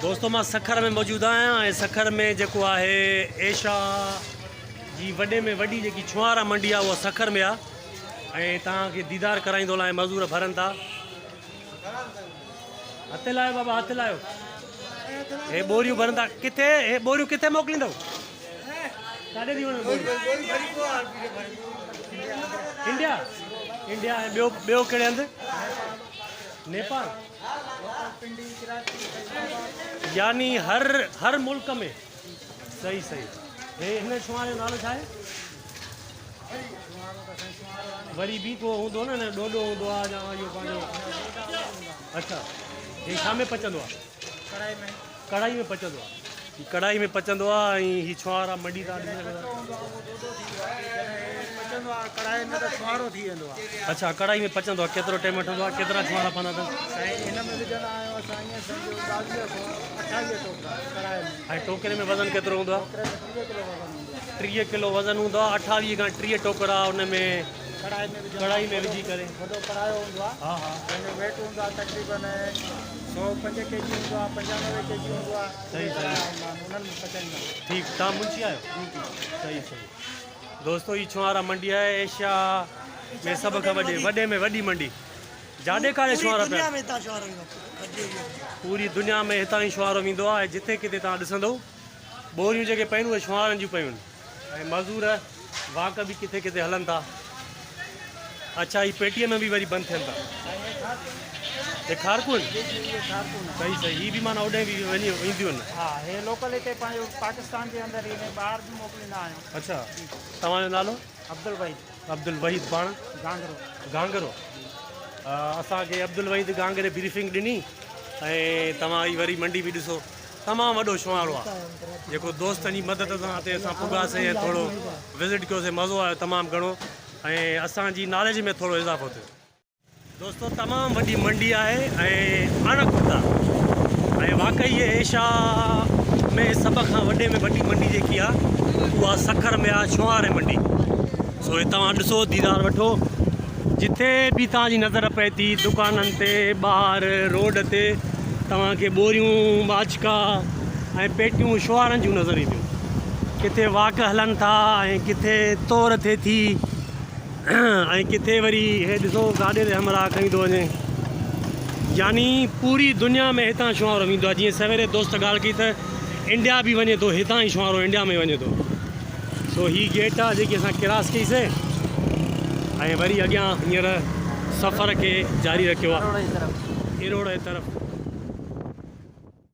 دوستو مان سکر ۾ موجود آهيان ۽ سکر ۾ جيڪو آهي ايشا جي وڏي ۾ وڏي جيڪي ڇوهارا منڊي آهي اها سکر ۾ آهي ۽ توهان کي ديدار ڪرائيندو لاء مزور ڀرن ٿا. هٿ لايو بابا هٿ لايو. هي ٻوريون ڀرن ٿا ڪٿي هي ٻوريون ڪٿي موڪليندو؟ ڪاڏي ٿي وڃن ٻوريون؟ انڊيا انڊيا ۽ ٻيو ٻيو ڪهڙي هنڌ؟ نيپال يعني هر هر ملڪ ۾ صحيح صحيح هي هن ڇوهاري جو نالو ڇا آهي؟ وري به ڪو هوندو نه نه ڏوڏو هوندو آ يا اهو پنهنجو اڇا هي ڇا ۾ پچندو آ؟ ڪڙائي ۾ ڪڙائي ۾ پچندو آ هي ڪڙائي ۾ پچندو آ ۽ هي ڇوهارا منڊي تان ڏسي سگهو ٿا. پچندو آ ڪڙائي ۾ ته ڇوهارو ٿي ويندو آ. اڇا ڪڙائي ۾ پچندو آ ڪيترو ٽيم وٺندو آ ڪيترا ڇوهارا پوندا اٿس؟ سائين هن ۾ وجهندا آهيون اسان ائين سمجهو 22 کان 28 ٽوڪرا ڪڙائي ۾. ۽ ٽوڪري ۾ وزن ڪيترو هوندو آ؟ ٽوڪري ۾ 30 ڪلو وزن هوندو آ. 30 ڪلو وزن هوندو آ 28 کان 30 ٽوڪرا ان ۾ ڪڙائي ۾ وجهندا ڪڙائي ۾ وجهي ڪري. وڏو ڪڙايو هوندو آ. ها ها. جنهن جو ويٽ هوندو آ تقريبن 105 ڪي جي هوندو آ 95 ڪي جي هوندو آ. صحيح صحيح. انهن ۾ پچائيندا آهيون. ٺيڪ توهان منشي آهيو؟ جي جي. صحيح صحيح. دوستو هي ڇوهارا منڊي آهي ايشيا ۾ سڀ کان وڏي وڏي ۾ وڏي منڊي جاڏي ڪاڏي ڇوهارا پيا پوري دنيا ۾ هتان ئي ڇوهارو ويندو آهي جٿي ڪٿي توهان ڏسندو ٻوريون جيڪي پيون اهي ڇوهارن جون پيون ۽ مزور واڪ به ڪٿي ڪٿي هلن ٿا. اڇا هي پيٽيء ۾ به وري بند ٿين ٿا. هي کارڪون آهن؟ جي جي اهي کارڪون آهن. صحيح صحيح هي به معنيٰ اوڏانهن به وڃي وينديون آهن. ها هي لوڪل هتي پنهنجو پاڪستان جي اندر ئي نه ٻاهر به موڪليندا آهيون. اڇا توهان جو نالو؟ عبدالوحيد. عبدالوحيد پاڻ؟ گانگرو. گانگرو اسان کي عبدالوحيد گانگري بريفنگ ڏني ۽ توهان هي وري منڊي به ڏسو. تمام وڏو شوهارو آ جيڪو دوستن جي مدد سان اتي اسان پڳاسين ۽ ٿورو وزٽ ڪيوسين مزو آيو تمام گهڻو ۽ اسان جي ناليج ۾ ٿورو اضافو ٿيو. دوستو تمام وڏي منڊي آهي ۽ اڻ کٽ آ ۽ واقعي هي ايشا ۾ سڀ کان وڏي ۾ وڏي منڊي جيڪي آ اها سکر ۾ آ شوهاري منڊي سو هي توهان ڏسو ديدار وٺو جتي به توهان جي نظر پئي ٿي دڪانن تي ٻاهر روڊ تي توهان کي ٻوريون ٻاچڪا ۽ پيٽيون شوهارن جون نظر اينديون ڪٿي واڪ هلن ٿا ۽ ڪٿي تور ٿئي ٿي ۽ ڪٿي وري هي ڏسو گاڏي تي همراهه کڻي ٿو وڃي يعني پوري دنيا ۾ هتان شوهارو ويندو آهي جيئن سويري دوست ڳالهه ڪئي ته انڊيا به وڃي ٿو هتان ئي شوهارو انڊيا ۾ وڃي ٿو سو هي گيٽ آ جيڪي اسان ڪراس ڪئي سي ۽ وري اڳيان هينئر سفر کي جاري رکيو آ اروڙ جي طرف.